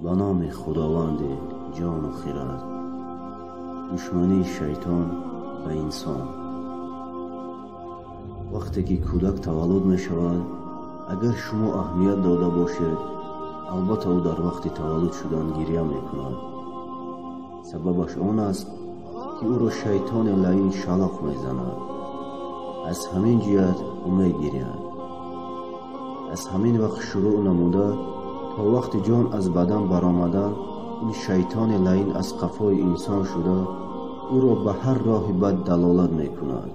Ба номи Худованди ҷону хирад. Душмании шайтон ба инсон. Вақте ки кӯдак таваллуд мешавад, агар шумо аҳамият дода бошед, албатта ӯ дар вақти таваллуд шудан гиря мекунад. Сабабаш он аст, ки ӯро шайтони лаин шалоқ мезанад. Аз ҳамин ҷиҳат ӯ мегиряд. Аз ҳамин вақт шурӯъ намуда то вақти ҷон аз бадан баромадан, ин шайтони лаин аз қафои инсон шуда ӯро ба ҳар роҳи бад далолат мекунад.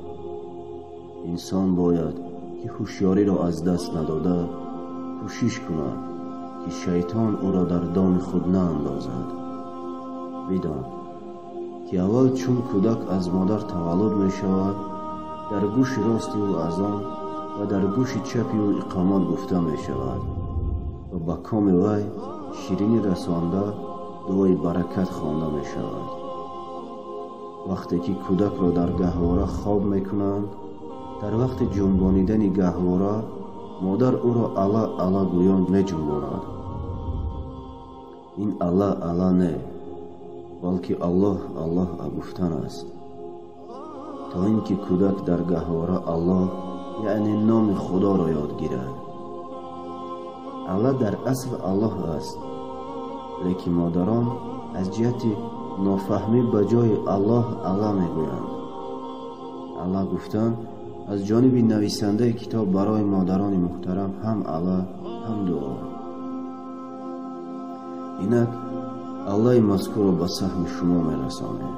Инсон бояд ки ҳушёриро аз даст надода кӯшиш кунад, ки шайтон ӯро дар доми худ наандозад. Бидон, ки аввал чун кӯдак аз модар таваллуд мешавад, дар гӯши рости ӯ азон ва дар гӯши чапи ӯ иқомат гуфта мешавад ва ба коми вай ширинӣ расонда дуои баракат хонда мешавад. Вақте ки кӯдакро дар гаҳвора хоб мекунанд, дар вақти ҷунбонидани гаҳвора модар ӯро ала ала гӯён меҷунбонад. Ин ала ала не, балки Аллоҳ Аллоҳ гуфтан аст, то ин ки кӯдак дар гаҳвора Аллоҳ, яъне номи Худоро ёд гирад. Алла дар асл Аллоҳ аст, лекин модарон аз ҷиҳати нофаҳмӣ ба ҷои Аллоҳ Алла мегӯянд. Алла гуфтан аз ҷониби нависандаи китоб барои модарони муҳтарам ҳам Алла, ҳам дуо. Инак Аллаи мазкурро ба саҳми шумо мерасонем.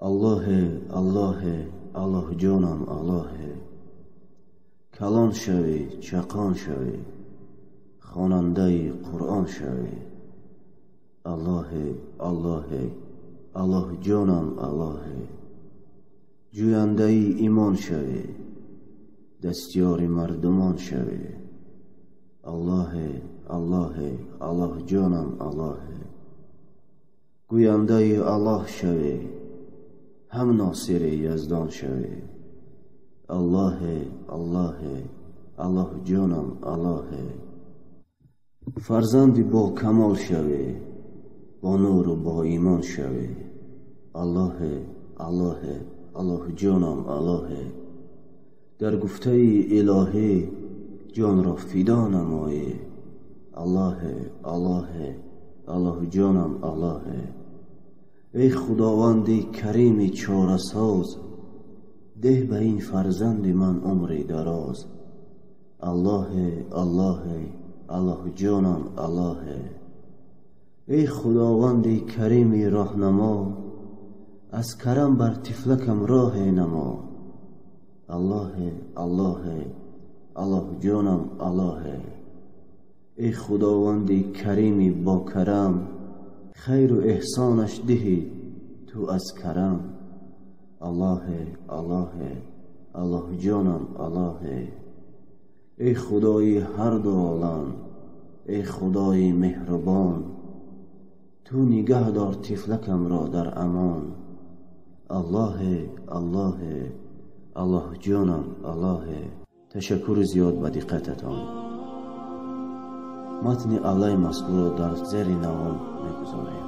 Аллоҳе, Аллоҳе, Аллоҳ ҷонам, Аллоҳе, калон шавӣ, чақон шавӣ, хонандаи Қуръон шавӣ. Аллоҳе, Аллоҳе, Аллоҳ ҷонам, Аллоҳе, ҷӯяндаи имон шавӣ, дастёри мардумон шавӣ. Аллоҳе, Аллоҳе, Аллоҳ ҷонам, Аллоҳе, гӯяндаи Аллоҳ шавӣ, ҳам носири яздон шавӣ. Аллоҳе, Аллоҳе, Аллоҳ ҷонам, Аллоҳе, фарзанди бо камол шавӣ, бо нуру бо имон шавӣ. Аллоҳе, Аллоҳе, Аллоҳ ҷонам, Аллоҳе, дар гуфтаи илоҳӣ ҷонро фидо намоӣ. Аллоҳе, Аллоҳе, Аллоҳ ҷонам, Аллоҳе, эй Худованди карими чорасоз, деҳ ба ин фарзанди ман умри дароз. Аллоҳе, Аллоҳе, Аллоҳ ҷонам, Аллоҳе, эй Худованди карими роҳнамо, аз карам бар тифлакам роҳе намо. Аллоҳе, Аллоҳе, Аллоҳ ҷонам, Аллоҳе, эй Худованди карими бокарам, хайру эҳсонаш диҳӣ ту аз карам. Аллоҳе, Аллоҳе, Аллоҳ ҷонам, Аллоҳе, эй Худои ҳарду олам, эй Худои меҳрубон, ту нигаҳ дор тифлакамро дар амон. Аллоҳе, Аллоҳе, Аллоҳ ҷонам, Аллоҳе. Ташаккури зиёд ба диққататон. Матни Аллаи мазкурро дар зери навор мегузорем.